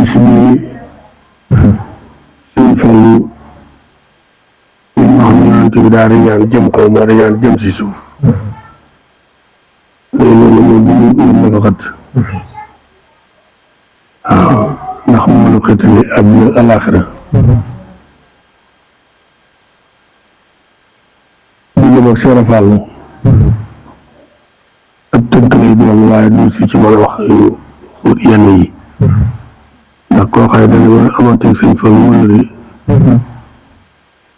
bis bi Sëñ Fallu ñu wax ne yonent bi daa riñaan jëm kaw ma riñaan jëm si suuf léegi loolu moom bu ñu na ko xët waaw ndax moo la xëtali àdduna alaaxira bu jëm ak Seera Fall ak tënk lay doon waaye du si ci mën a wax yu xóot yenn yi ndax koo xëy dana war a amanteeg Sëñ Fallu wala de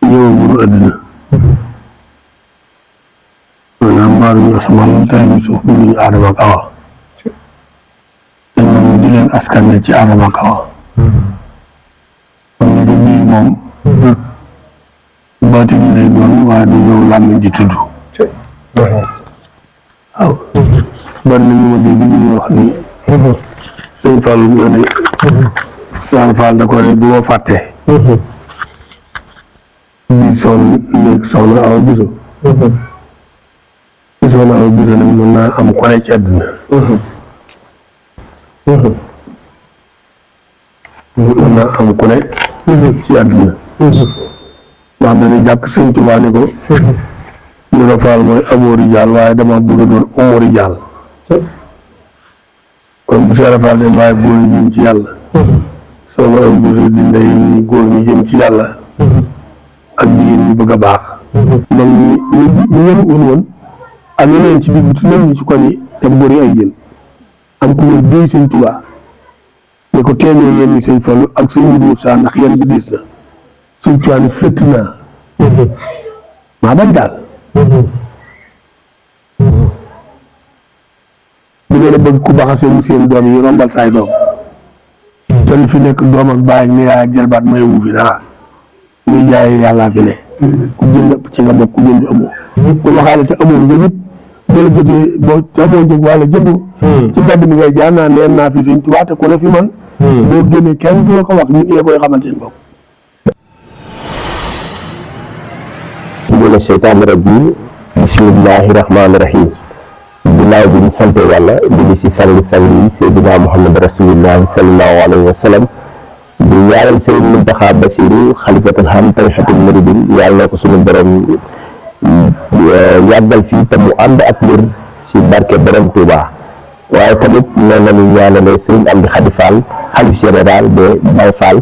ñëwagul àddina maanaam mbaaru ñu asamaan tay ñu suuf bu ñu Aadama ak Awa te moom di leen askan ci Aadama ak Awa kon la ca biir moom baatin lay doon waaye du ñëw làmmiñ di tudd waaw bari na ñu ma dégg ñu wax ni Sëñ Fallu ñu ne Sëñ Fall da ko ne bu ma fàtte bi soxna Awa Buso soxna Awa Buso nag mën naa am ku ne ci àddina mën naa am ku ne ci àddina ndax dañuy jàkk Sëñ Tuubaa ni ko Ibra Faal mooy amoori jaal waaye dama bëgg a doon umóori jaal kon bu Seera Faal de waaye góor ñi jëm ci yàlla soxna Awa Buso di ndey góor ñi jëm ci yàlla ak jigéen ñi bëgg a baax donc ñu yéen woon am yeneen ci biir bi tudd ci koñ yi te góor yi ay jën am ku ñëw déy Sëñ Tuubaa ne ko teeñoo yéen ñi Sëñ Fallu ak Sëñ Mudu Musaa ndax yéen bi diis na Sëñ Tuubaa ni fëtt naa maa bañ daal bu ngeen a bëgg ku baax seen doom yi rombal saay doom te li fi nekk doom ak baay ak ne yaay ak jarbaat may wu fi dara muy jaay yàllaa fi ne ku jënd ci nga bokk ku jënd amoo ku waxaale te amoo nga nit bala jëndee boo amoo njëg wala jënd ci mbedd mi ngay jaar naa neen naa fi Sëñ Tuubaa te ku ne fi man boo génnee kenn du la ko wax nit ñee koy xamal seen bopp mina sheytaani rajiim bismillaahi rahmaani rahiim ginnaaw bi ñu sant yàlla di si sang-sang yi Seydina Muhammad rasulillahi sallallahu alayhi wa sallam di ñaanal Sëriñ Muntaxa Basiru xalifatul am tarixatul muridin yàlla na ko suñu borom yàggal fii te mu ànd ak wér si barke borom Touba waaye tamit noonu la ñu ñaanalee Sëriñ Amdi Xadi Fall xalif général de Baye Fall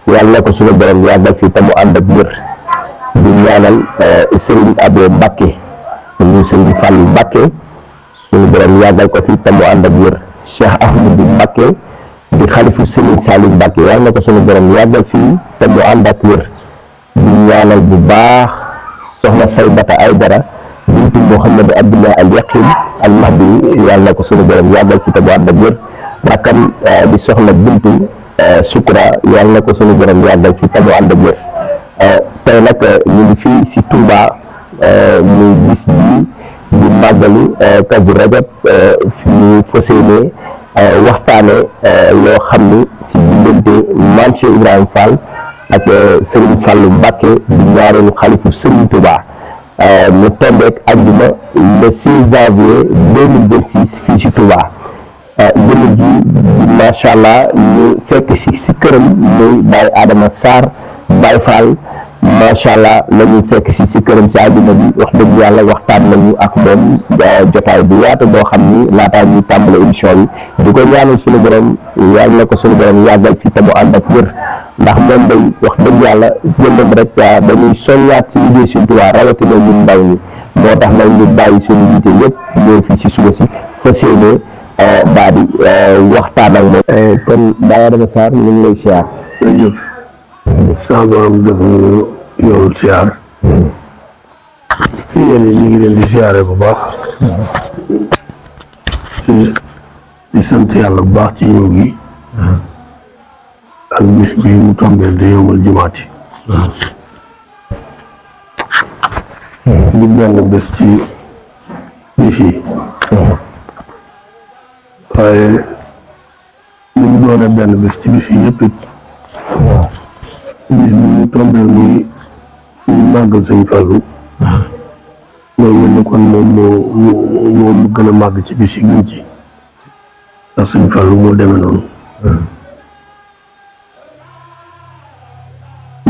yàlla na ko suñu borom yàggal fii te mu ànd ak wér di ñaanal Sëriñ Abo Mbàkke ñu Sëriñ Fallu Mbàkke suñu borom yàggal ko fii te mu ànd ak wér Cheikh Ahmadou Mbàkke di xalifu Sëriñ Saliou Mbàkke yàlla na ko suñu borom yàggal fii te mu ànd ak wér di ñaanal bu baax soxna Saybata Aydara bintu Mouhamadou Abdullah al Yaqin al Mahdi yàlla na ko suñu borom yàggal fii te mu ànd ak wér rakkam di soxna bintu Sukura yàlla na ko suñu borom yàggal fii te mu ànd ak wér tey nag ñu ngi fii si Touba muy bis bi di màggalu Kazu Rajab fi ñu fas yéene waxtaane loo xam ni si diggante Maam Cheikh Ibrahima Fall ak Serigne Fallou Mbacke di ñaareelu xalifu Serigne Touba mu tombeek àjjuma le 6 janvier 2026 fii si Touba jëmm ji macha allah ñu fekk si këram muy Baye Adama Sarr Baye Fall macha allah la ñuy fekk si këram si àdduna bi wax dëgg yàlla waxtaan nañu ak moom jotaay bu yaatu boo xam ni laataa ñuy tàmbale émission bi di ko ñaanal suñu borom yàlla na ko suñu borom yàggal fi te mu ànd ak wér ndax moom day wax dëgg yàlla jëndam rek dañuy soññaat si liggéey Sëñ Tuubaa rawatina ñun ndaw ñi moo tax nag ñu bàyyi suñu yitte yëpp ñëw fii si suba si fas yéene daal di waxtaan ak moom kon Baye Adama Sarr ñu ngi lay siyaar. jërëjëf saa borom def ñu yow siyaar yéen ñu ngi leen di siyaare bu baax di sant yàlla bu baax ci ñëw gi ak bis bi mu tombeel di yowmal jumaati di benn bés ci bis yi waaye li mu doone benn bés ci bis yi yëpp it bis bi mu tombeel muy màggal Sëñ Fallu mooy mel ni kon moom moo gën a màgg ci bis yi gën ci ndax Sëñ Fallu moo demee noonu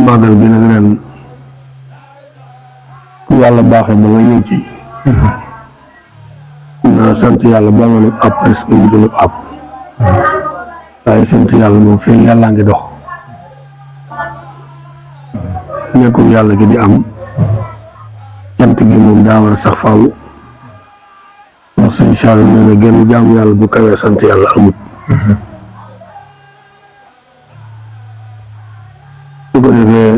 màggal gi nag ren ku yàlla baaxee ba nga ñëw ci naa sant yàlla ba nga ne ab presque mu jël ab waaye sant yàlla moom fii yàllaa ngi dox nekkul yàlla gi di am cant gi moom daa war a sax faaw ndax sëñ Saalum nee na genn jaamu yàlla bu kawee sant yàlla amut su ko defee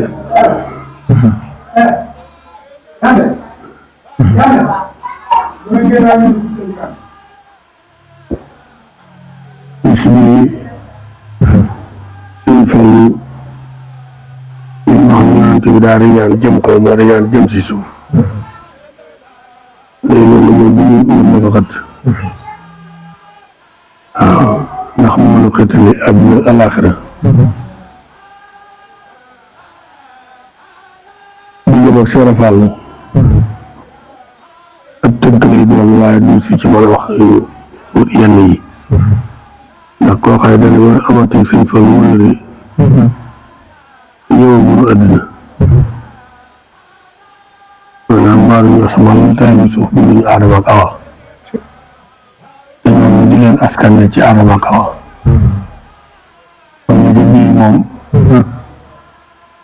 bis bi suñ Fallu li ñu wax yonent bi daa riñaan jëm kaw ma riñaan jëm si suuf léegi loolu mooy bu ñuy uur na ko xat waaw ndax mu mën a xëttali àdduna alaaxira bu jëm ak Seera Faal ak tënk lay doon waaye du si ci mën a wax yenn yi ndax koo xëy dana war a amati sëñ Fall wala de ñëwagul àddina maanaam mbaaru ñu asamaan tay bi suuf bi ñu Aadama ak Awa te ñoom di leen askan ne ci Aadama ak Awa kon na ca biir moom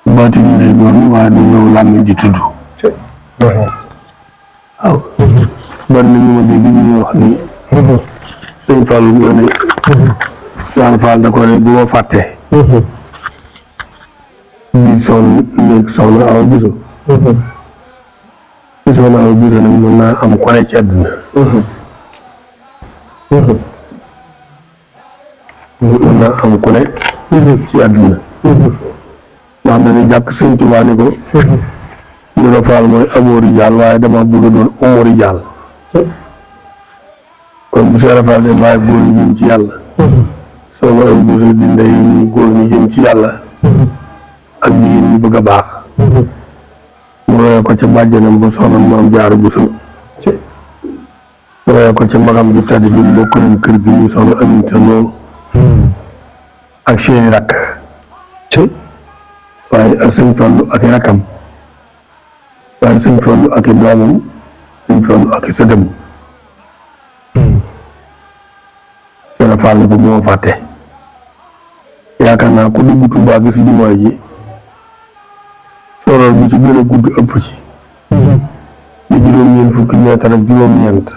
baati ni lay doon waaye du ñëw làmmiñ di tudd waaw bari na ñu ma dégg ñu wax ni sëñ Fallu ñoo ne Sëñ Fall da ko ne bu ma fàtte bi soxna Awa Buso soxna Awa Buso nag mën naa am ku ne ci àdduna mën naa am ku ne ci àdduna ndax dañuy jàkk sëñ Tuubaa ni ko Ibra Faal mooy amoori jaal waaye dama bëgg a doon amoori jaal kon bu Seera Faal de bàyyi góor ñi jëm ci yàlla soxna Awa Buso di ndey góor ñi jëm ci yàlla ak jigéen ñi bëgg a baax mu roye ko ca bàjjanam ba soxna Maam Jaara Buso roye ko ca magam ju tedd ji bokk nañ kër gi ñu soxna Aminta Lo ak seeni rakk waaye ak sëñ Fallu ak i rakkam waaye sëñ Fallu ak i doomam sëñ Fallu ak i sëtam Seera Faal ne ko bu ma fàtte yaakaar naa ku dugg Tuubaa gi si jumaa ji sorol bi ci gën a gudd ëpp ci di juróom-ñeent fukki meetar ak juróom-ñeent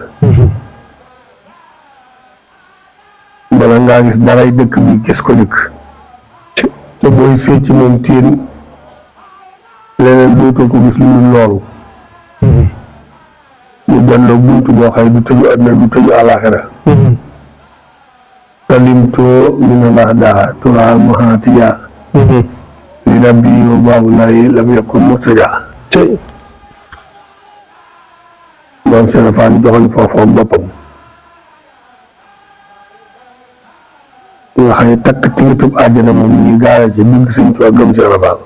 bala ngaa gis daray dëkk bi gis ko dëkk te booy seet ci moom teen leneen dootoo ko gis lu dul loolu ñu jàndoo buntu boo xëy du tëju àddina du tëju àlaaxira salimtoo mina lahdaa turaa mahatiya li rabbi wa baabu laahi lam yakun murtaja moom Seera Faal joxoon foofoom boppam nga xam ne takk tingitub àjjana moom ñu gaare ci bëgg sëñ Tuubaa gëm Seera Faal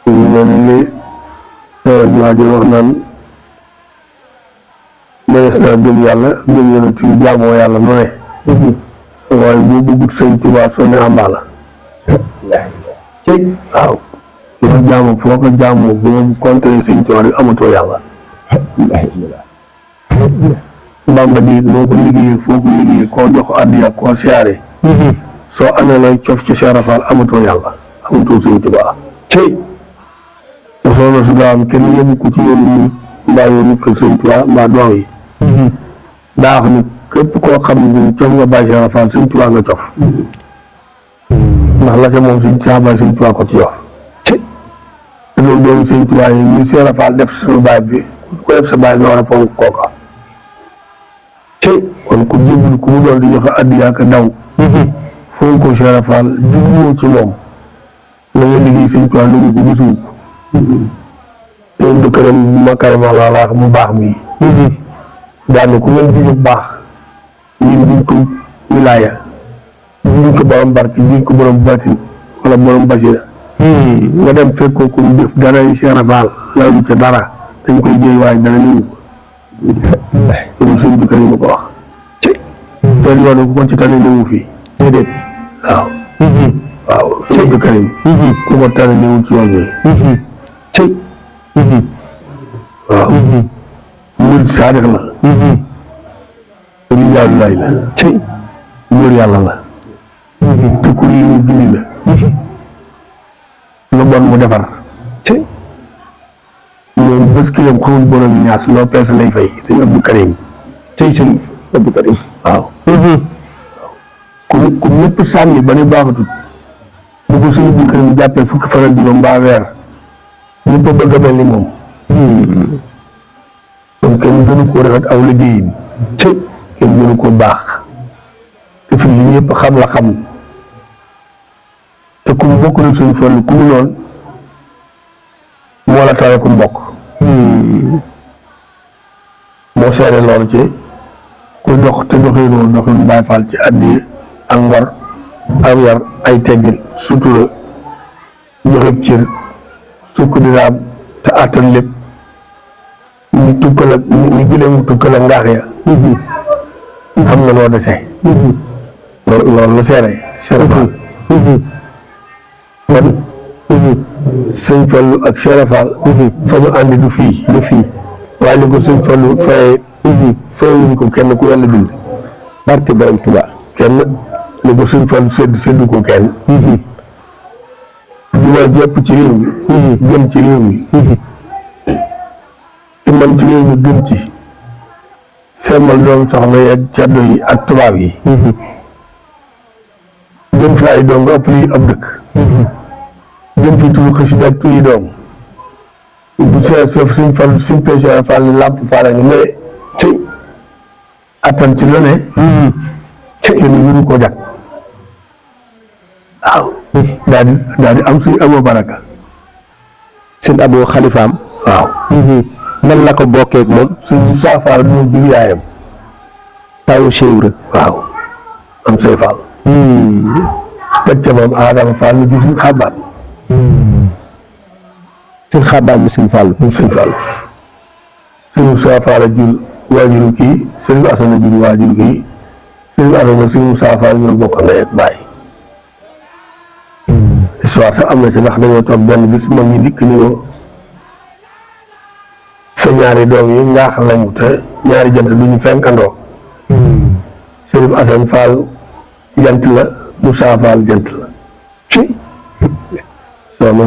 ñu leen li waajo wax naan mënees naa gëm yàlla gëm yonent yi jaamoo yàlla nu ne waaye boo bëggut sëñ Tuubaa soo ne àmbaa la waaw loo jaamoo foo ko jaamoo boo kontree sëñ Tuubaa rek amatoo yàlla Bamba di moo ko liggéeyee foo ko liggéeyee koo jox addiya koo siyaare soo amee lay cof ci Seera Faal amatoo yàlla amatoo sëñ Tuubaa te soxna su daa am kenn yóbbu ko ci yoonu mu mbaa yoonu kër sëñ Tuubaa mbaa doom yi daa wax ni képp koo xam ne cof nga bàyyi Seera Faal sëñ Tuubaa nga cof ndax la ca moom sëñ Tuubaa bàyyi sëñ Tuubaa ko ci yof te loolu doon sëñ Tuubaa yi ni Seera Faal def suñu baay bi ku ko def sa baay nga war a fonk kooka kon ku jébul ku mu doon di joxe addiya ak daw fonk ko Seera Faal jubluwoo ci moom la nga liggéey sëñ Tuubaa lu ko gisul ñoom du këram makarama laa mu baax mi daane ku ngeen jiñu baax ñun diñ ko wilaaya diñ ko borom barke diñ ko borom batin wala borom basira nga dem fekk ko ku def dara Seera Faal la du ca dara dañ koy jëy waaye dara néew loolu sëñ bi këram ko wax te yoonu ku ko ci tane néewu fii déedéet waaw sëñ Abdou Karim ku ko tane newul ci yoon bi cëy waaw murid saadiq la rijaalu laay la cëy góor yàlla la te ku lii mu gindi la lu bon mu defar cëy moom bés kilam xamul borom ñaas loo peese lay fay sëñ Abdou Karim cëy sëñ Abdou Karim waaw ku ñëpp sànni ba ne baaxatul bu ko sëñ Abdou Karim jàppee fukki fan ak juróom mbaa weer ñëpp a bëgg a mel ni moom kon kenn gënu koo rafet aw liggéeyam cëy kenn gënu koo baax te fi li ñëpp xam la xam te ku mu bokk rek suñu fol ku mu noon moo la tawee ku mbokk moo seere loolu ci ku dox te doxee noonu doxinu Baay Faal ci addi ak ngor am yar ay teggin sutura joxeb cër sukk di raam te àttan lépp ñu tukkal ak ñu jëlee mu tukkal ak ngaax ya xam nga loo dese loolu la seere Faal kon sëñ Fallu ak Cheikh Fall fa ñu àndi du fii waaye li ko sëñ Fallu fayewuñ ko kenn ku yàlla bind barke Borom Tuubaa kenn li ko sëñ Fallu séddu ko kenn jumaa jëpp ci réew mi gën ci réew mi te man ci réew mi gën ci semmal doom soxna yi ak caddo yi ak tubaab yi gën fi ay doom nga ëpp lii ab dëkk gën fi tudd xasida ak tuyi doom bu see soof suñ fal suñ péché fall ni làmp faala nga ne ci attan ci la ne kenn mënu ko jag waaw daal di am suñ amoo baraka seen aboo xalifaam waaw nan la ko bokkee ak moom suñ saafaal moo jur yaayam tawu Cheikh waaw am say fall teg ca moom Adama Fall ñu gis ñu xabaat seen xabaat mi sëñ Fall mu sëñ Fall suñu saafaal a jur waajuru kii sëñ Asana jur waajuru kii sëñ Asana suñu saafaal ñoo bokk ndey ak baay histoire sax am na ci ndax dañoo toog benn bis mag ñi dikk ni ko sa ñaari doom yi ngaax lañu te ñaari jant du ñu fenkandoo sëñ Asana Fall jant la Moussa Fall jant la ci soxna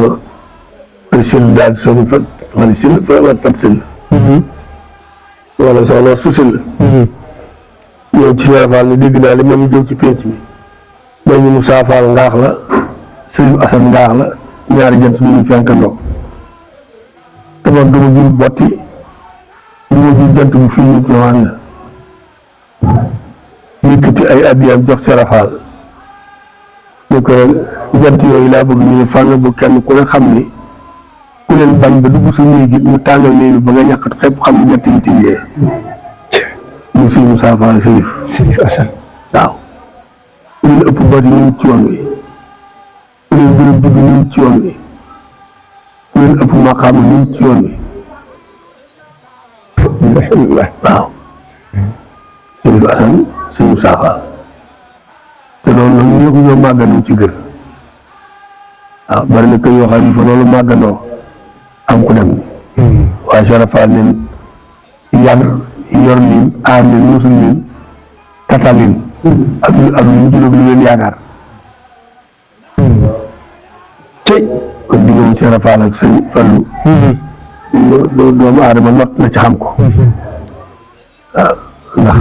Fari Sil daal soxna Fari Sil Fat Sil wala soxna Su Sil ñëw ci Cheikh Fall ni dégg naa li ma ñu jëw ci pénc mi ma ñu Moussa Fall ngaax la Sëriñ Asan ngaax la ñaari jant du ñu fenkandoo te man duma jur botti duma jur jant bu fii ñu ñëwaan la yëkkati ay addiyam jox Cheikh Fall ñu ko jant yooyu laa bëgg ñu ne fànn bu kenn ku ne xam ni ku leen bañ ba dugg sa néeg ñu tàngal néeg ba nga ñàkkat xepp xam ne jant yi tijjee mu si Moussa Fall Sërif Asan waaw ku leen ëpp bati ñu ci yoon wi ku leen gën a bëgg ñu ci yoon wi ku leen ëpp maqaama ñu ci yoon wi waaw Sërif Asan si Moussa Fall te loolu nag ñëpp ñoo màggandoo ci kër waaw bari na kër yoo xam ne fa loolu màggandoo am ku dem waaye Cheikh Fall leen yar yor leen aar leen musul leen tatal leen ak lu ñu juróom lu leen yaakaar tey kon diggante Cheikh Fall ak sëñ Fallu doomu aadama not na ci xam ko waaw ndax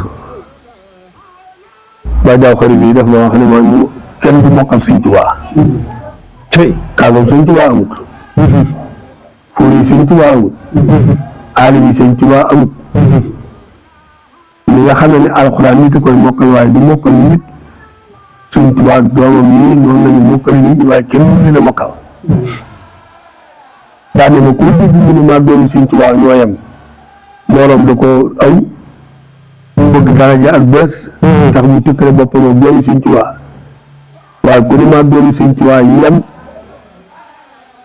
ba jaaw xarit yi daf ma wax ne ma kenn du mokkal sëñ Tuubaa tey kàngam sëñ Tuubaa amut fóor yi sëñ Tuubaa amut aalim yi sëñ Tuubaa amut li nga xam ne alxuraan nit a koy mokkal waaye du mokkal nit sëñ Tuubaa ak doomam yi noonu lañu mokkal nit ñi waaye kenn du leen a mokkal daa ne ma ku dégg mu ne maa doomi sëñ Tuubaa ñoo yem morom da ko aw mu bëgg daraja ak bës tax mu tëkkale boppam ak doomi sëñ Tuubaa waaye ku ne maa doomi sëñ Tuubaa yi yem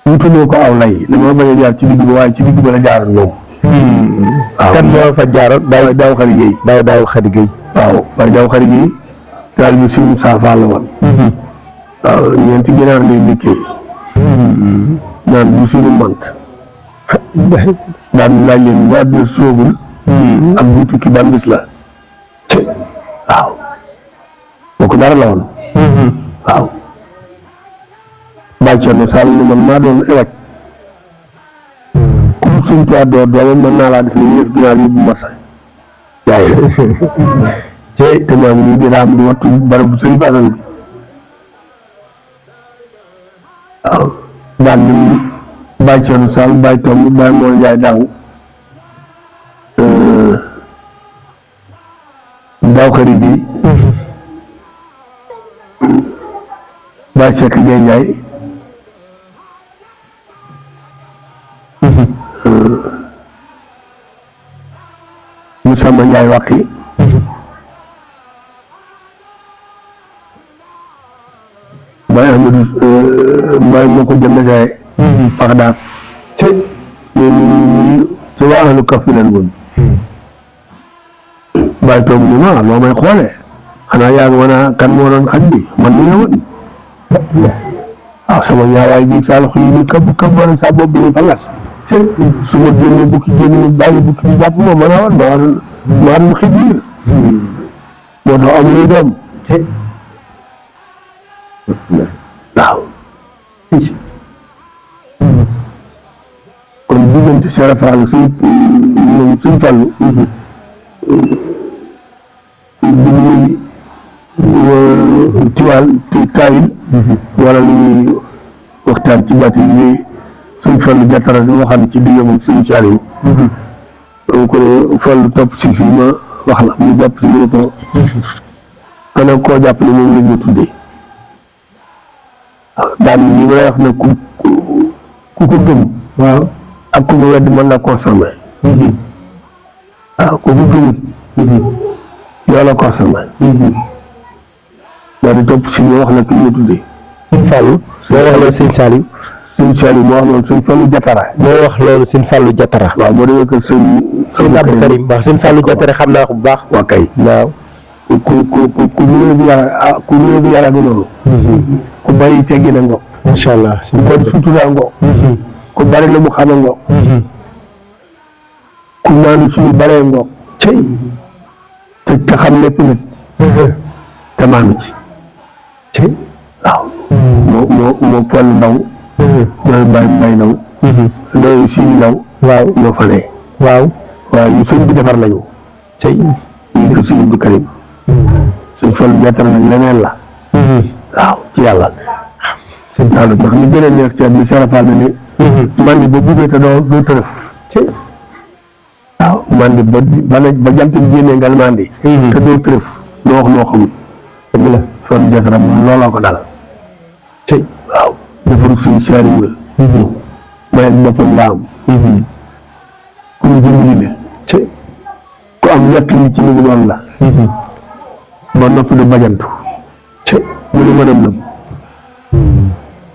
wutaloo ko aw lay dama bañ a jaar ci digg ba waaye ci digg ba la jaaroon ñoom waaw kan moo fa jaaroon daaw xari géey daaw xari géey waaw waaye daaw xari géey daal bi sëñ Moussa Fall la woon waaw ñeenti ginaar lay dëkkee naan bu suñu mant daan laaj leen bu àdduna soogul ak bu tukki ban bis la waaw kooku dara la woon waaw bàyyi Cerno Sall ni man maa doon ewaj comme suñ tuwaa door doomam mën naa laa def li ñu def ginaar yóbbu marsa yaay te maa ngi nii di raam di wattu barab bu sëriñ Fasan bi waaw daan ni bàyyi Cerno Sall bàyyi tomb bàyyi Mor Njaay daaw daaw xarit yi bàyyi Sekk Gay Njaay Musamba Njaay wàqi bàyyi Amadou bàyyi moo ko jënd saay Baxdaas ñooñu ci waa ahlu kaf fi leen woon bàyyi toog ni ma loo may xoolee xanaa yaa ngi wana kan moo doon xaj bi man mi la woon waaw sama ñaawaay bi saa loxo yi ni këbb wala saa bopp bi ni fangas su ma génne bukki génne bàyyi bukki bi jàpp ma mën a woon maa doon xibiir moo tax am luy doom waaw kon diggante Serap Fall suñ Fallu bi ñuy tiwaal te taawil wala lu ñuy waxtaan ci baati yi suñ Fallu jatara waxam ci diggam ak suñ Saliou donc Fallu topp si fii ma wax la mu jàpp si mu ko ana koo jàpp ne moom lañ ma tuddee daan li may wax ne ku ko gëm waaw ak ku ko wedd mën la consommé waaw ku ko gëmut yoo la consommé daal di topp si ma wax la ki ma tuddee sëñ Fallou moo wax loolu sëñ Saliou moo wax loolu sëñ Fallou Jatara moo wax loolu sëñ Fallou Jatara waaw boo demee kër sëñ Abdou Karim wax sëñ Fallou Jatara xam naa ko bu baax waa kay waaw ku nuyoo bi yara gi noonu ku bari teggi na ngoog macha allah ku bari sutura ngoog ku bari la mu xame ngoog ku maanu suñu baree ngoog te xam lépp nag te maanu ci waaw moo Fallu Ndaw dooy bay ndaw dooy Sidi Ndaw waaw moo fa ne waaw ñu sëñ bi defar lañu ñu ko sëñ Abdou Karim sëñ Fallu Jatara nag leneen la waaw ci yàlla waaw ndax li gën a neex ci bi Serap Fall ne man di ba buggee te doo tërëf waaw man di ba jant bi génnee ngal man di te doo tërëf doo wax loo xamul dëgg la Fallu Jatara moom looloo ko dal waaw defaru suñu Saliou la may ak boppam la am ku ñu dimbali la ku am yàq ni ci limu noonu la ba noppi du bajantu mu ne mënam lam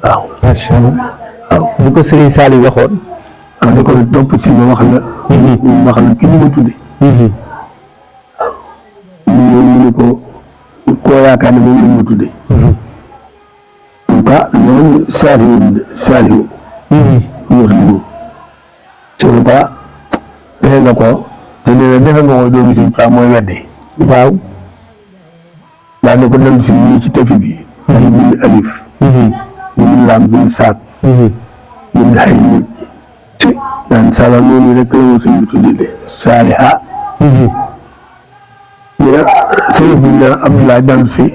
waaw macha allah waaw bu ko Serigne Saliou waxoon waaw da ko ne topp si ma wax la ki ñu ma tudde waaw mu ne ko koo yaakaar ne moom lañ ma tudde loolu Saliou moo tudd mu ko defe nga ko te nee na defe nga ko doomu Sëñ Tuubaa mooy weddi waaw daa ne ko dandu si ñu ci tefi bi daal bind alif bind laam bind saak bind xay mujj daan sala noonu rek la ma sëñ bi tuddi de Saaliha mais sëñ bi ne Abdoulaye dandu si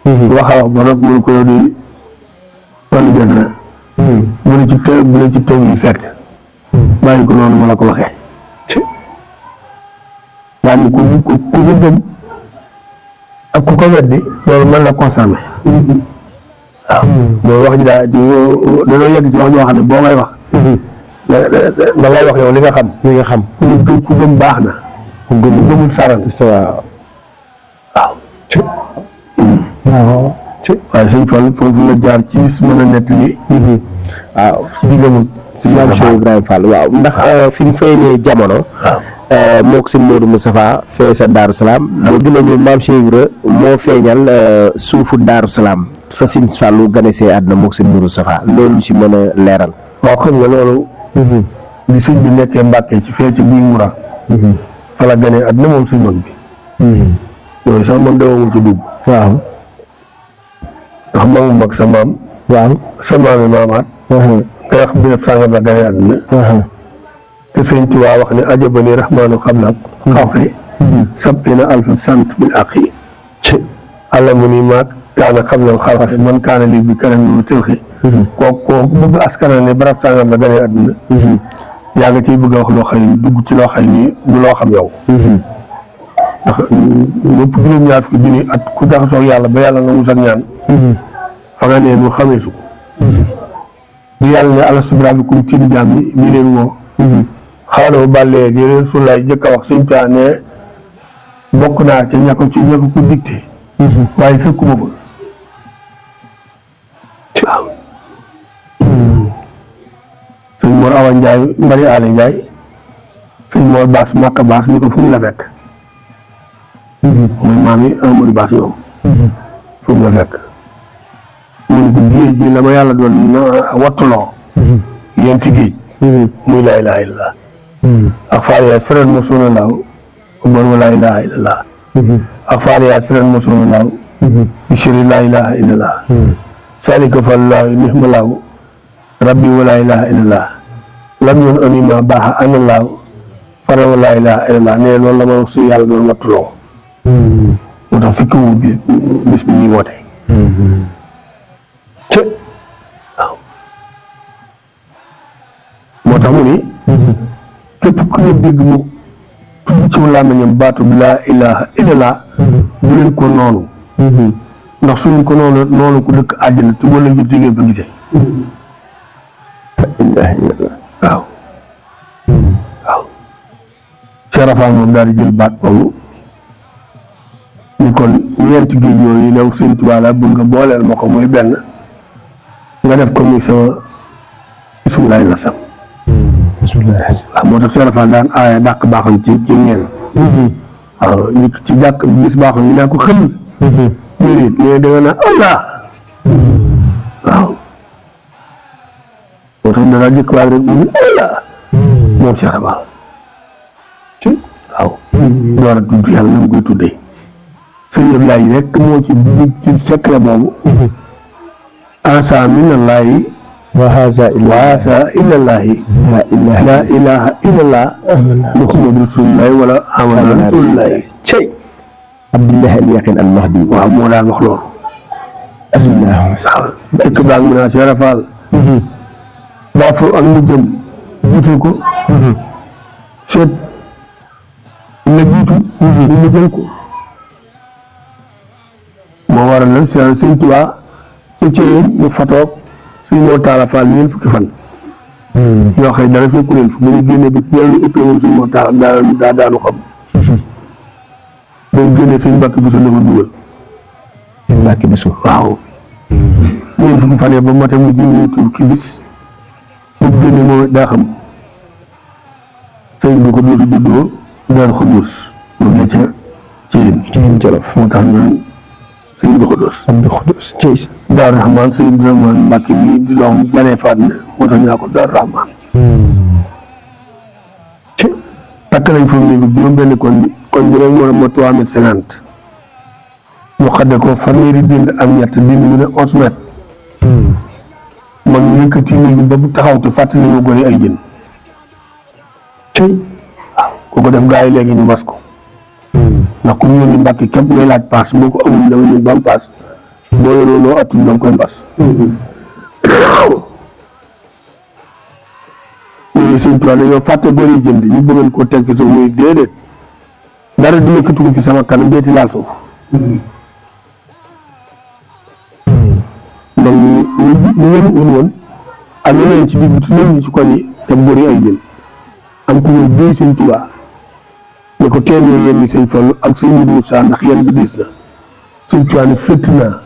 wax ba nag mun ko yow di Fallu Jatara bu la ci taw yi fekk bàyyi ko noonu ma la ko waxee daal ni ku ko gëm ak ku ko weddi loolu mën la concerné waaw loolu wax ji dañoo yegg ci wax ñoo xam ne boo may wax da ngay wax yow li nga xam ku gëm baax na ku gëmul saral waaw waaye sëñ Fall foofu la jaar ci gis mën a nettali waaw ci diggamul si maam Cheikh Ibrahima Fall waaw ndax fi ñu feeñee jamono mook sëñ Modou Moustapha fee sa Daaru Salaam boo gën a ñu maam Cheikh Ibrahima moo feeñal suufu Daaru Salaam fa Sëñ Fallou ganesee àdduna moog sëñ Mourou Safa loolu si mën a leeral. waaw xam nga loolu bi sëñ bi nekkee Mbàkke ci fee ci Guy Ngura fa la ganee àdduna moom suñ mag bi yooyu sax man dewamul ci dugg waaw ndax maamu mag sa maam waaw sa maami maamaat nga wax bi nag sàngam la ganee àdduna te sëñ Tuubaa wax ne ajabani rahmaanu xablak xalqi sab'ina alfa sant min aqi alamu ni maag kaana xablal xalqi man kaana lii bi kanam yu tilxi kooku bëgg askanal ne barab sàngam la ganee àdduna yaa nga ciy bëgg a wax loo xam ne dugg ci loo xam ni du loo xam yow ndax lépp juróom-ñaar fukki junni at ku jaxasoo yàlla ba yàlla nangu sa ñaan fa nga ne nu xamee su ko di yàlla ne alastu bi rabbikum ci jaam yi mi leen woo xaala ba bàllee di leen sulaay jëkk a wax suñ taa ne bokk naa ca ña ko ko dicté waaye fekkuma fa waaw sëñ Mor Awa Ndiaye Mbari Aale Ndiaye sëñ Mor Baas Makka Baas ni ko fu mu la fekk mooy maam yi Amadou Baas ñoom fu mu la fekk mu ne ko géej gi la ma yàlla doon wattuloo yenti géej muy laa ilaaha illallaah ak faariyaat firan mosoona laaw bon wa laa ilaaha illallaah ak faariyaat firan mosoona laaw bishri laa ilaaha illallaah salika fallaahu nihma laaw rabbi wa laa ilaaha illallaah lam yoon anima baaxa ana laaw fara wa laa ilaaha illallaah ne loolu la ma wax si yàlla doon wattuloo moo tax fekk wu bis bi ñuy woote waaw moo tax mu ni képp ku ñu dégg mu tudd ci làmmiñam baatu bi laa ilaaha illallaah bu leen ko noonu ndax suñu ko noonu ku dëkk àjjana te wala jot ngeen fa gisee waaw waaw Cheikh Rafal moom daal di jël baat boobu ni kon ñeenti géej yooyu new Sëñ Tuubaa la bëgg nga booleel ma ko muy benn nga def ko muy sama bismillahi la sam waaw moo tax Cheikh Rafal daan aaya dàq baaxoon ci ngeen waaw ñi ci jàkk gis baaxoon yi naa ko xël déedéet mais da nga naan Allah waaw moo tax dana jëkk waag rek mu Allah moom Cheikh Rafal waaw door a tudd yàlla na mu koy tuddee sëñ Ablaye rek moo ci secret boobu asa minallahi wa haza ilallahi la ilaha illallah muhammadu rasulullahi wala amana rasulullahi cey Abdullahi al Yaqin al Mahdi waaw moo daan wax loolu waaw dëkk baag mu naa Cheikh Rafal daa fo ak mu jëm jiital ko seet la jiitu mu jël ko moo waral nag Sëñ Tuubaa ci cëyeen mu fatoog suñ moo taala faal ñeent fukki fan yoo xam ne dara fekku leen fu mu ñu génnee bi ci yàlla ëppee moom suñ moo taala daa daanu xam boo génnee suñ mbàkk bi su dafa dugal suñ mbàkk bi su waaw ñeent fukki fan ba mate mu jëlee tur ki bis bu génnee moom daa xam sëñ bi ko dootu juddoo daal xudus mu ngi ca cëyeen Jolof moo tax ñaan sëñ Abdou Khoudous cey Daaru Rahmaan sëñ Abdou Rahmaan Mbàkke bi di doom janee faat na moo tax ñaa ko Daaru Rahmaan takk nañ foofu néegi juróom benn kon bi rek moo 3 mètres 50 ñu xadde ko fanweeri dind ak ñett dind mu ne 11 mètres man yëkkati néegi ba bu taxaw te fàttali ñu gone ay jën waaw ku ko def gaa yi léegi ñu bas ko ndax ku ñu yónni Mbàkke képp ngay laaj paas boo ko amul dama ñëw ba am paas boo yoroo loo atul da nga koy mbas léegi Sëñ Tuubaa dañoo fàtte góor yi jënd ñu bëggoon koo teg fi suuf muy déedéet dara du yëkkati ko fi sama kanam déeti laal suuf donc ñu yënu un woon ak ñeneen ci biir bi ñëw ñu ci koñ yi te góor yi ay jën am ku ñëw bii Sëñ Tuubaa ne ko teel a yéen Sëñ Fallu ak Sëñ Mudu Musaa ndax yéen bi diis la Sëñ Tuubaa ne fëtt naa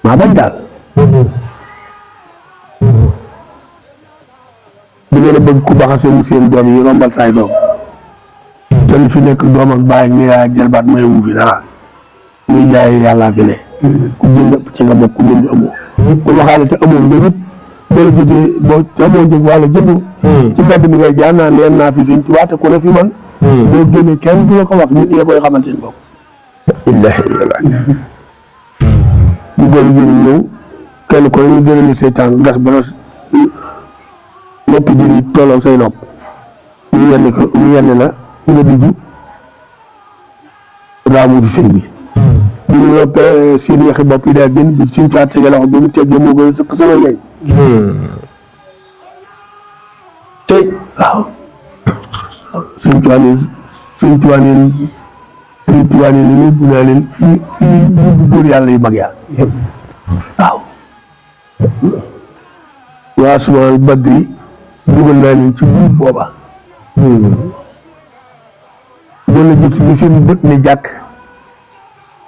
maa bañ daal di ngeen a bëgg ku baax a seen doom yi rombal saay doom te li fi nekk doom ak baay ak yaay ak jarbaat mayewu fi dara muy jaay yàllaa fi ne ku jënd ci nga bokk jënd amoo ku waxaale te amoo mbéyut boo la jógee boo amoo jóg wala jënd ci mbedd mi ngay jaar naan leen naa fi Sëñ Tuubaa te ku ne fi man boo génnee kenn du la ko wax nit ñee koy xamal seen bopp illaahi illallah ñu góor jënd ñëw kenn ko ñu gënali say tànk gas ba noppi jëri tolloog say nopp ñu yenn la nga dugg raamutu sëñ bi bi ñu noppee seen yaxi bopp yi daa génn bi Sëñ Tuubaa tege loxo bi mu teggee moo gën a sëkk sama njëriñ tey waaw Sëñ Tuubaa ne yóbbu naa leen fii yóbbu góor yàlla yu mag ya waaw waa sumaan Badri dugal naa leen ci biir booba loolu la jot lu seen bët ne jàkk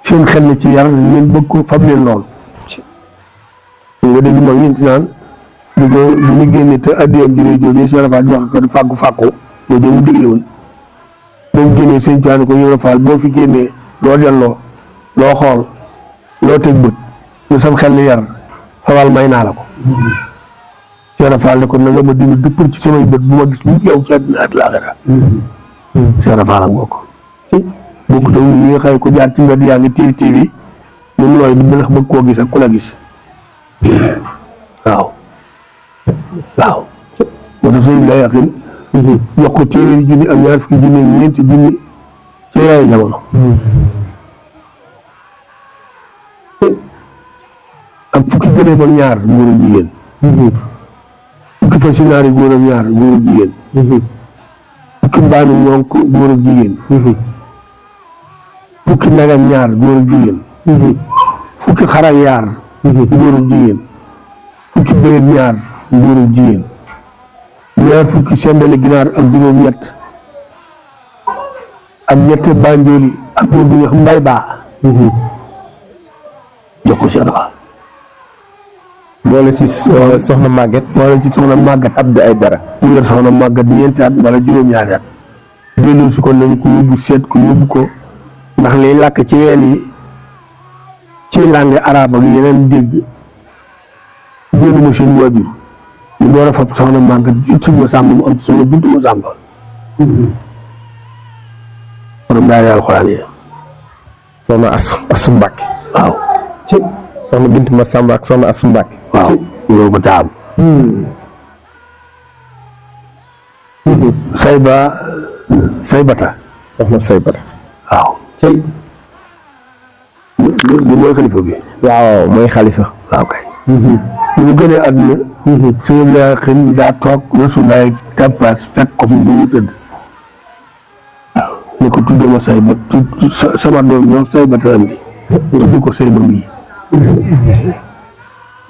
seen xel ne ci yar ngeen bëgg ko fab leen lool nga dégg mag ñeenti naan bu ñu génne te addiyam ji jooju Cheikh Rafal di wax ko fàggu jooju mu digle woon boo mu génnee Sëñ Tuubaa ko Ibra Faal boo fi génnee loo delloo loo xool loo teg bët lu sam xel ni yar xawal may naa la ko Cheikh Rafal ne ko na nga ma dindi dëppal ci samay bët bu ma gis lu yow ci àddina ak laaxira Cheikh Rafal am nga ko bokku taw ñi nga xëy ko jaar ci mbedd yaa ngi TV ñun looy di bëlax bëgg koo gis ak ku la gis waaw moo tax sëñ bi lay yàqin jox ko téeméeri junni ak ñaar fukki junni ak ñeenti junni ci yaayu jamono ak fukki gëléem ak ñaar góor ak jigéen fukki fasi naari góor ak ñaar góor ak jigéen fukki mbaanu ñonk góor ak jigéen fukki nag ak ñaar góor ak jigéen fukki xar ak yaar góor ak jigéen fukki bëy ak ñaar góor ak jigéen ñaar fukki sembele ginaar ak juróom ñett ak ñett banjooli ak góor bu ñu wax mbay baa jox ko Cheikh Rafal boole si soxna Maguette boole ci soxna Maguette Abdou Aïdara mu yor soxna Maguette ñeenti at wala juróom-ñaari at dellu si ko nañ ko yóbbu seet ko yóbbu ko ndax liy làkk ci ween yi ci langue arabe ak yeneen dégg génn ma seen waajur ñu door a fab soxna Maguette ci ma sàmb mu am ci soxna bintu ma sàmb borom daal alxuraan yi soxna Asu Mbàkke waaw soxna Bintu Masamba ak soxna Asu Mbàkke waaw ñoo ko taam saybata soxna Saybata waaw bi mooy xalifa bi waaw mooy xalifa waaw kay ñu gënee àdduna sëñ bi xin daa toog Rasulaay tappaas fekk ko fi mu tëdd waaw ni ko tudde ma Sayba sama doom ñoo Saybata am bi tudd ko Sayba mii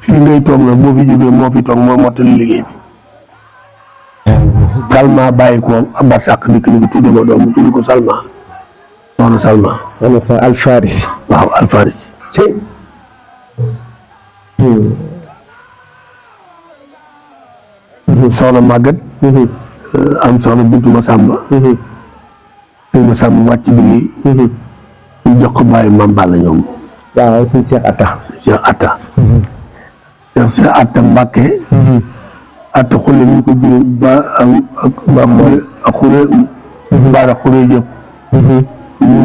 fii ngay toog nag boo fi jógee moo fi toog moo mottali liggéey bi Salma bàyyi ko abar sàq dikk ni ko tudde ma doom mu tudd ko Salma soxna Salma soxna sa Alfarisi waaw Alfarisi soxna Maguette am soxna Bintu Masamba sëñ Masamba wàcc bi ñu jox ko bàyyi Mame Balla ñoom waaw suñ Cheikh Atta Cheikh Atta Mbàkke Atta xule ñu ko juré ba ak xule baara xule jëpp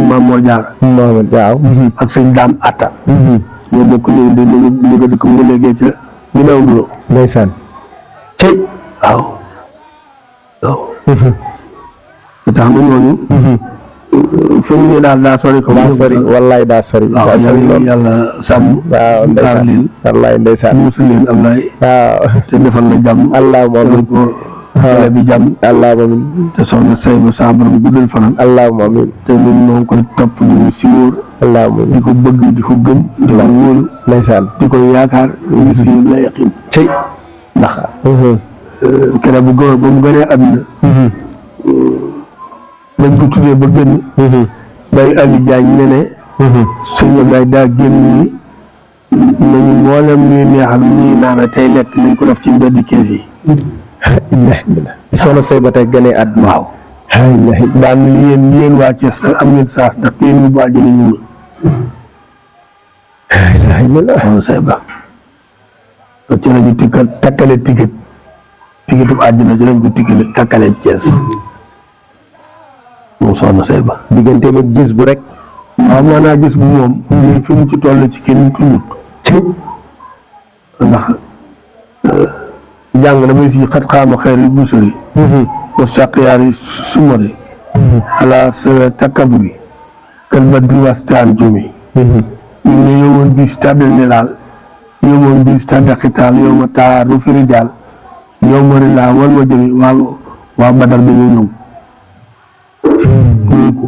Maam Mor Jaara waaw ak sëñ Daam Atta ñoo bokk léegi de ñu nga dëkk mu nga léegee ca ginnaaw nduloo ndeysaan waaw tax na ñooñu fi mu ne daal daa sori ko daa sori wallaay daa sori waaw yàlla sàmm waaw ndeysaan leen wallaay ndeysaan musu leen am laay waaw te defal la jàmm allahumma amin ko xale bi jàmm allahumma amin te soxna Sayba sa borom guddal fanam allahumma amin te ñun ñoo ngi koy topp di ko siwóor allahumma amin di ko bëgg di ko gëm di ko wóolu ndeysaan di ko yaakaar ñu fi la yaqin cey ndax kere bu góor ba mu gënee àdduna bañ ko tuddee ba génn bay Ali Jaañ ne ne suñu day daa génn ni nañu mboolem ñuy neexal ñuy naana tey lekk nañ ko def ci mbedd kees yi soxna Sayba tey gënee àdduna waaw daan yéen waa Thiès nag am ngeen saas ndax yéen ñu bàjj na ñu soxna say ba ci lañu takkale ticket bu àddina ci lañ ko takkale Thiès moom soxna say ba diggante ak gis bu rek waaw maanaa gis bu moom fi mu ci toll ci kenn tuñut ndax jàng na ba si xat xaama xeer yi bu sori ba sàqiyaar yi sumari ala sa takkaburi kal badri wastaan jumi ñu ne yow woon bis tabel ne laal yow woon bis tàddaxitaal yow ma taaru firi daal yow ma ri laa wal ma jëmi waa badar bi ñu ñëw ñu ko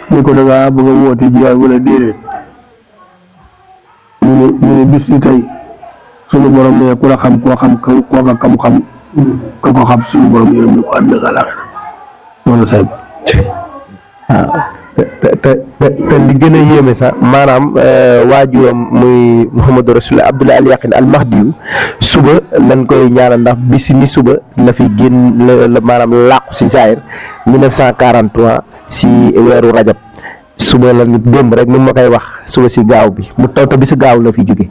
ni ko dangaa bëgg a woote jiyaay wala déedéet ñu ne bis ni tey sunu borom ne ku la xam koo xam kooka kam-xam ka ko xam suñu borom yërëm ni ko àdduna ak àllaaxira loolu say ba te li gën a yéeme sax maanaam waajuram muy Mouhamadou Rasulullah Abdoulaye Al Yaqin Al Mahdi suba lañ koy ñaanal ndax bisi ni suba la fi génn la maanaam làqu si Zaïre 1943 si weeru rajab suba la nit démb rek ni ma koy wax suba si gaaw bi mu taw te bisu gaaw la fi jóge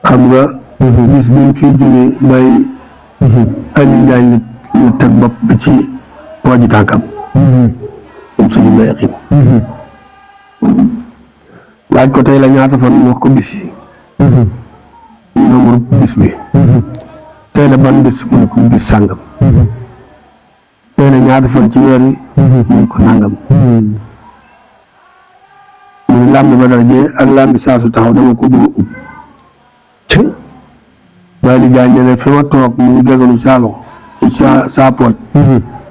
xam nga bis bi fi jógee bay Aliou Ndiaye la teg bopp bi ci pooji tànkam comme suñu la yaqin laaj ko tey la ñaata fan mu wax ko bis yi nombre bis bi tey la ban bis mu ne ko bis sàngam tey la ñaata fan ci weer yi mu ne ko nàngam mu ne làmbi ba dara jee ak làmbi saa su taxaw dama ko bëgg a ub waaye li jaay ne fi ma toog mu ngi gegalu saa loxo ci saa pooj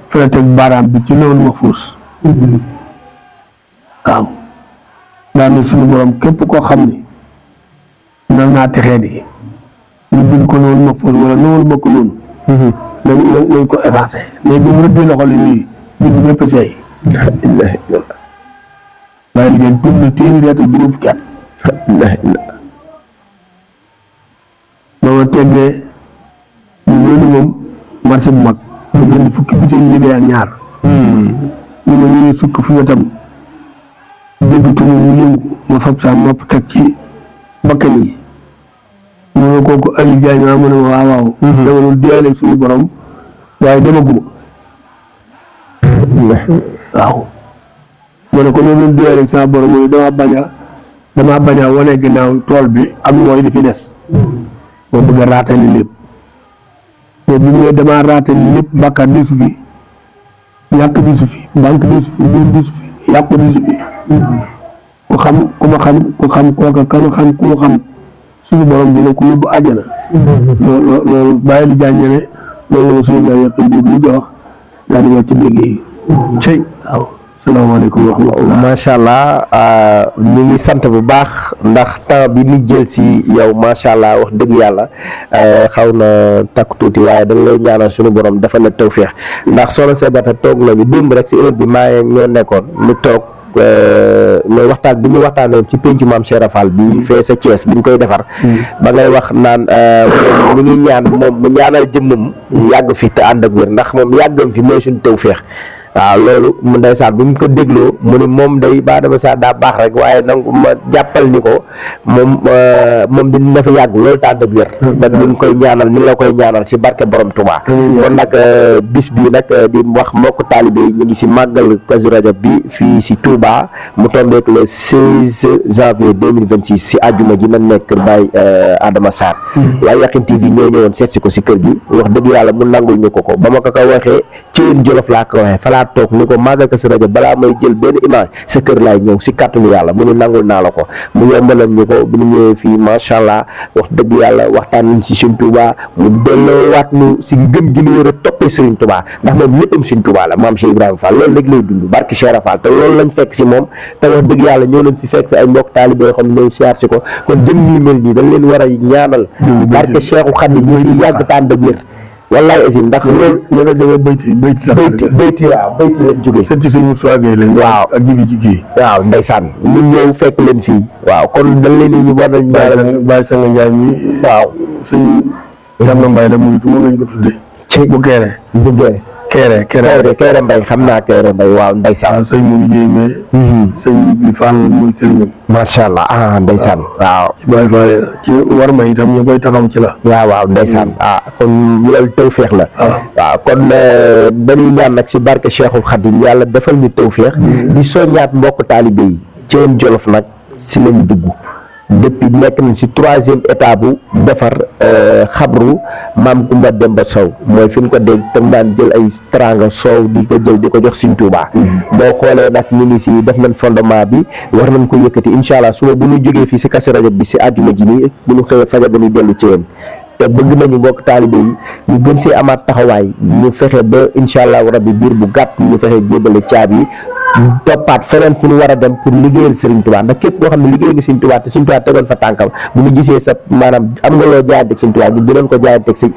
fi la teg baaraam bi ci loolu ma fuus waaw daa ne suñu borom képp koo xam ni nar naa texee di ñu bind ko noonu ma fuus wala noonu ma ko noonu nañ ko effacé léegi bi mu rëddee loxo li nii bind bépp seey waaye li ngeen dund téeméeri at ak juróom fukki at ba ma teggee ñu loolu moom marché bu mag mu jënd fukki bitéel liggéey ak ñaar ñu ma ñu sukk fi wetam dégg tumu mu yëngu ma fab saa mopp teg ci bakkan yi mu ne kooku Aliou Diagne maa mu ne waaw waaw dama doon diyaale suñu borom waaye demaguma waaw ma ne ko loolu doon diyaale sama borom mu ne damaa bañ a wane ginnaaw tool bi am mooy di fi des ma bëgg a raatali lépp mais bi mu ne damaa raatali lépp bàkkaar di su fi yàq di su fi banque di su fi buur di su fi yàqu di su fi ku xam ku ma xam ku xam kooka ka ma xam ku ma xam suñu borom dina ko yóbbu àjjana loolu bàyyi li jàññe ne loolu la suñu la yàq bi mu jox daal di wàcc liggéey cey waaw salaamaaleykum wa rahmatulah. macha allah ñu ngi sant bu baax ndax temps bi ñu jël si yow macha allah wax dëgg yàlla xaw na takk tuuti waaye dañ lay ñaanal suñu borom dafa la tawféex ndax Soxna Saybata toog nañu démb rek si heure bi maa ñoo nekkoon ñu toog mais waxtaan bi ñu waxtaanee ci pencu maam Cheikh Rafal bi fee sa Thiès bi ñu koy defar. ba ngay wax naan mu ngi ñaan moom mu ñaanal jëmmam yàgg fi te ànd ak wér ndax moom yàggam fi mooy suñu tawféex. waaw loolu mu ndeysaan bu ñu ko dégloo mu ne moom day baa dama saa daa baax rek waaye nag ma jàppal ni ko moom dina fa yàgg loolu tànd ak wér nag ñu koy ñaanal ni la koy ñaanal si barke borom Touba kon nag bis bi nag di wax mbokk taalibe yi ñu ngi si màggal Kazu Rajab bi fii si Touba mu tombeek le 16 janvier 2026 si àjjuma ji nan nekk kër Baye Adama Sarr waaye Yakhine TV ñoo ñëwoon seet si ko si kër gi wax dëgg yàlla mu nangul ñu ko ba ma ko waxee ci yéen Jolof laa ko waxee toog ni ko màggal Kazu Rajab balaa may jël benn image sa kër laay ñëw si kàttanu yàlla mu ne nangul naa la ko mu yombalal ñu ko bi ñu ñëwee fii macha allah wax dëgg yàlla waxtaan nañ si Sëriñ Tuubaa mu delloowaat ñu si gëm gi ñu war a toppee Sëriñ Tuubaa ndax moom léppam Sëriñ Tuubaa la maam Cheikh Ibrahima Fall loolu rek lay dund barki Cheikh Rafal te loolu lañ fekk si moom te wax dëgg yàlla ñoo leen fi fekk fi ay mbokk taalibe yoo xam ne ñëw siyaar si ko kon jëm ñuy mel nii dañ leen war a ñaanal barke Cheikhu Xaadim ñu yàgg tànn ak wér wallaay aussi ndax loolu ñoo jógee bayti leen jógee sëñ suñu soigee leen waaw ak jibi ci kii waaw ndeysaan ñu ñëw fekk leen fii waaw kon dañ leen ñu war nañ ñaanal Baye Sanga Ndiaye mi waaw sëñ Yàlla Mbaye la muy moom lañ ko tuddee ci bu geere buggee Kéré Mbay xam naa Kéré Mbay waaw ndeysaan. waaw sëñ Mourou Dieye mais. sëñ bi Fall mooy sëriñam. macha allah ndeysaan waaw. Baye Fall ci war ma itam ñu koy taxaw ci la. waaw ndeysaan kon loolu tawféex la. waaw kon dañuy ñaan nag si barke Cheikhul Khadim yàlla defal ñu tawféex. di soññaat mbokk taalibe yi Thiène Djolof nag si lañ dugg. depuis nekk nañ si 3e état bu defar xabru maam Kumba Demba Sow mooy fi ñu ko denc tam daan jël ay teranga soow di ko jël di ko jox Sëñ Tuubaa boo xoolee nag ñu ngi si def nañ fondement bi war nañ ko yëkkati incha allah suba bu ñu jógee fii si Kazu Rajab bi si àjjuma ji nii bu ñu xëyee fajar dañuy dellu Thiène te bëgg nañu mbokk taalibe yi ñu gën see amaat taxawaay ñu fexe ba incha allah rabbi biir bu gàtt ñu fexe jébale caabi yi toppaat feneen fu ñu war a dem pour liggéeyal Serigne Touba ndax képp koo xam ne liggéey nga Serigne Touba te Serigne Touba tegoon fa tànkam bu ñu gisee sa maanaam am nga loo jaayanteeg Serigne Touba ñun dinañ ko jaayanteeg si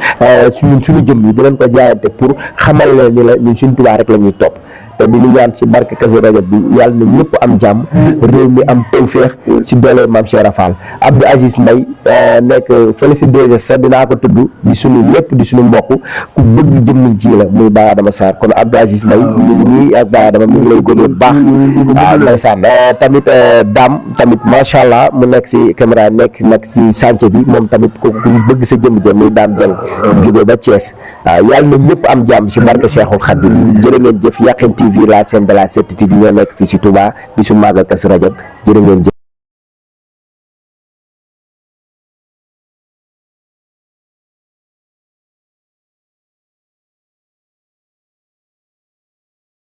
suñu jëm yi dinañ ko jaayanteeg pour xamal leen ni la ñun Serigne Touba rek la ñuy topp te di ñu ñaan si barke Kazu Rajab bi yàlla na ñëpp am jàmm réew mi am tawféex si doole Mame Cheikh Rafal Abdou Aziz Mbaye nekk fële si 2S dinaa ko tudd di suñu lépp di suñu mbokk ku bëgg jëmm ji la muy Baye Adama Sarr kon Abdou Aziz Mbaye ñu ngi nii ak Baye Adama mi ngi lay gën bu baax waaw ndeysaan tamit Dame tamit macha allah mu nekk si caméra nekk nag si chantier bi moom tamit ku bëgg sa jëmm jëm muy Dame Dieng jóge ba Thiès waaw yàlla na ñëpp am jàmm si barke Cheikhul Khadim jërë ngeen jëf Yakhine TV la chaîne de la 7TV ñoo nekk fii si Touba bi su màggal Kazu Rajab jërë ngeen jëf